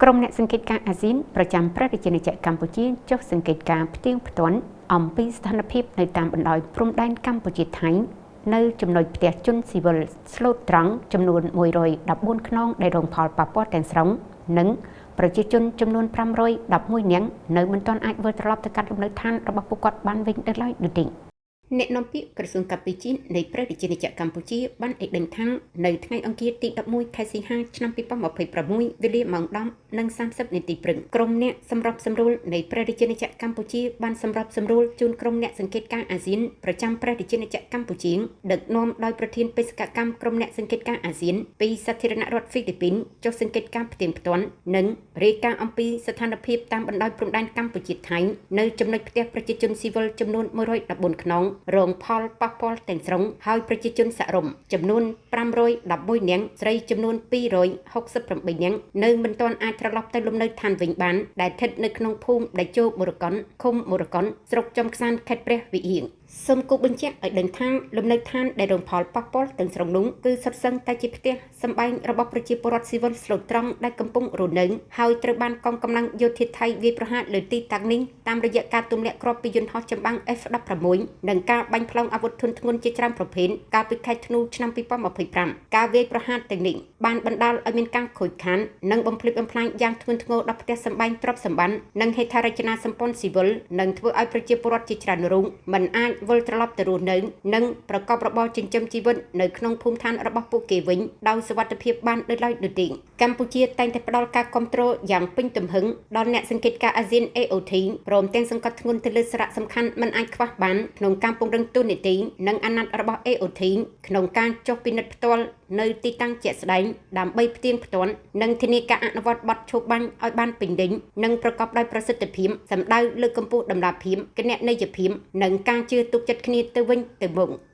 ក្រុមអ្នកសង្កេតការណ៍អាស៊ានប្រចាំព្រះរាជាណាចក្រកម្ពុជាចុះសង្កេតការណ៍ផ្ទៀងផ្ទាត់អំពីស្ថានភាពនៅតាមបណ្ដោយព្រំដែនកម្ពុជាថៃនៅចំណុចផ្ទះជនស៊ីវិលស្លូតត្រង់ចំនួន114ខ្នងដែលរងផលប៉ះពាល់ទាំងស្រុងនិងប្រជាជនចំនួន511នាក់នៅមិនទាន់អាចវិលត្រឡប់ទៅកាន់លំនៅឋានរបស់ពួកគាត់បានវិញនៅឡើយនោះទេ។អ្នកនាំពាក្យក្រសួងការពារជាតិនៃព្រះរាជាណាចក្រកម្ពុជាបានឲ្យដឹងថានៅថ្ងៃអង្គារទី11ខែសីហាឆ្នាំ2026វេលាម៉ោង10:30នាទីព្រឹកក្រុមអ្នកសម្របសម្រួលនៃព្រះរាជាណាចក្រកម្ពុជាបានសម្របសម្រួលជូនក្រុមអ្នកសង្កេតការណ៍អាស៊ានប្រចាំព្រះរាជាណាចក្រកម្ពុជាដឹកនាំដោយប្រធានបេសកកម្មក្រុមអ្នកសង្កេតការណ៍អាស៊ានពីសាធារណរដ្ឋហ្វីលីពីនចុះសង្កេតការណ៍ផ្ទៀងផ្ទាត់និងរាយការណ៍អំពីស្ថានភាពតាមបណ្ដោយព្រំដែនកម្ពុជាថៃនៅចំណុចផ្ទះប្រជាជនស៊ីវិលចំនួន114ខ្នងរងផលប៉ះពាល់ទាំងស្រុងហើយប្រជាជនសរុបចំនួន511នាក់ស្រីចំនួន268នាក់នៅមិនទាន់អាចត្រឡប់ទៅលំនៅឋានវិញបានដែលស្ថិតនៅក្នុងភូមិតេជោមរកុនឃុំមរកុនស្រុកចំខ្សានខេត្តព្រះវិហារសូមគូបញ្ជាក់ឲ្យដឹងថាលំនៅឋានដែលរងផលប៉ះពាល់ទាំងស្រុងនោះគឺសុទ្ធសឹងតែជាផ្ទះសម្បែងរបស់ប្រជាពលរដ្ឋស៊ីវិលស្លូតត្រង់ដែលកំពុងរស់នៅហើយត្រូវបានកងកម្លាំងយោធាថៃវាយប្រហារលើទីតាំងនេះតាមរយៈការទម្លាក់គ្រាប់ពីយន្តហោះចម្បាំង F-16 និងការបាញ់ផ្លោងអាវុធធុនធ្ងន់ជាច្រើនប្រភេទកាលពីខែធ្នូឆ្នាំ2025ការវាយប្រហារទាំងនេះបានបណ្ដាលឲ្យមានការខូចខាតនិងបំផ្លិចបំផ្លាញយ៉ាងធ្ងន់ធ្ងរដល់ផ្ទះសម្បែងទ្រព្យសម្បត្តិនិងហេដ្ឋារចនាសម្ព័ន្ធស៊ីវិលនិងធ្វើឲ្យប្រជាពលរដ្ឋជាច្រើនរូបមិនអាចវិលត្រឡប់ទៅរស់នៅនិងប្រកបរបរចិញ្ចឹមជីវិតនៅក្នុងភូមិឋានរបស់ពួកគេវិញដោយសុវត្ថិភាពបាននៅឡើយនោះទេកម្ពុជាតែងតែផ្ដល់ការគ្រប់គ្រងយ៉ាងពេញទំហឹងដល់អ្នកសង្កេតការណ៍អាស៊ាន AOT ព្រមទាំងសង្កត់ធ្ងន់ទៅលើសារៈសំខាន់មិនអាចខ្វះបានក្នុងការពង្រឹងតួនាទីនិងអាណត្តិរបស់ AOT ក្នុងការចុះពិនិត្យផ្ទាល់នៅទីតាំងជាក់ស្ដែងដើម្បីផ្ទៀងផ្ទាត់និងធានាការអនុវត្តបទឈប់បាញ់ឲ្យបានពេញលេញនិងប្រកបដោយប្រសិទ្ធភាពសម្ដៅលើកកម្ពស់តម្លាភាពគណនេយ្យភាពនិងការជឿទុកចិត្តគ្នាទៅវិញទៅមក។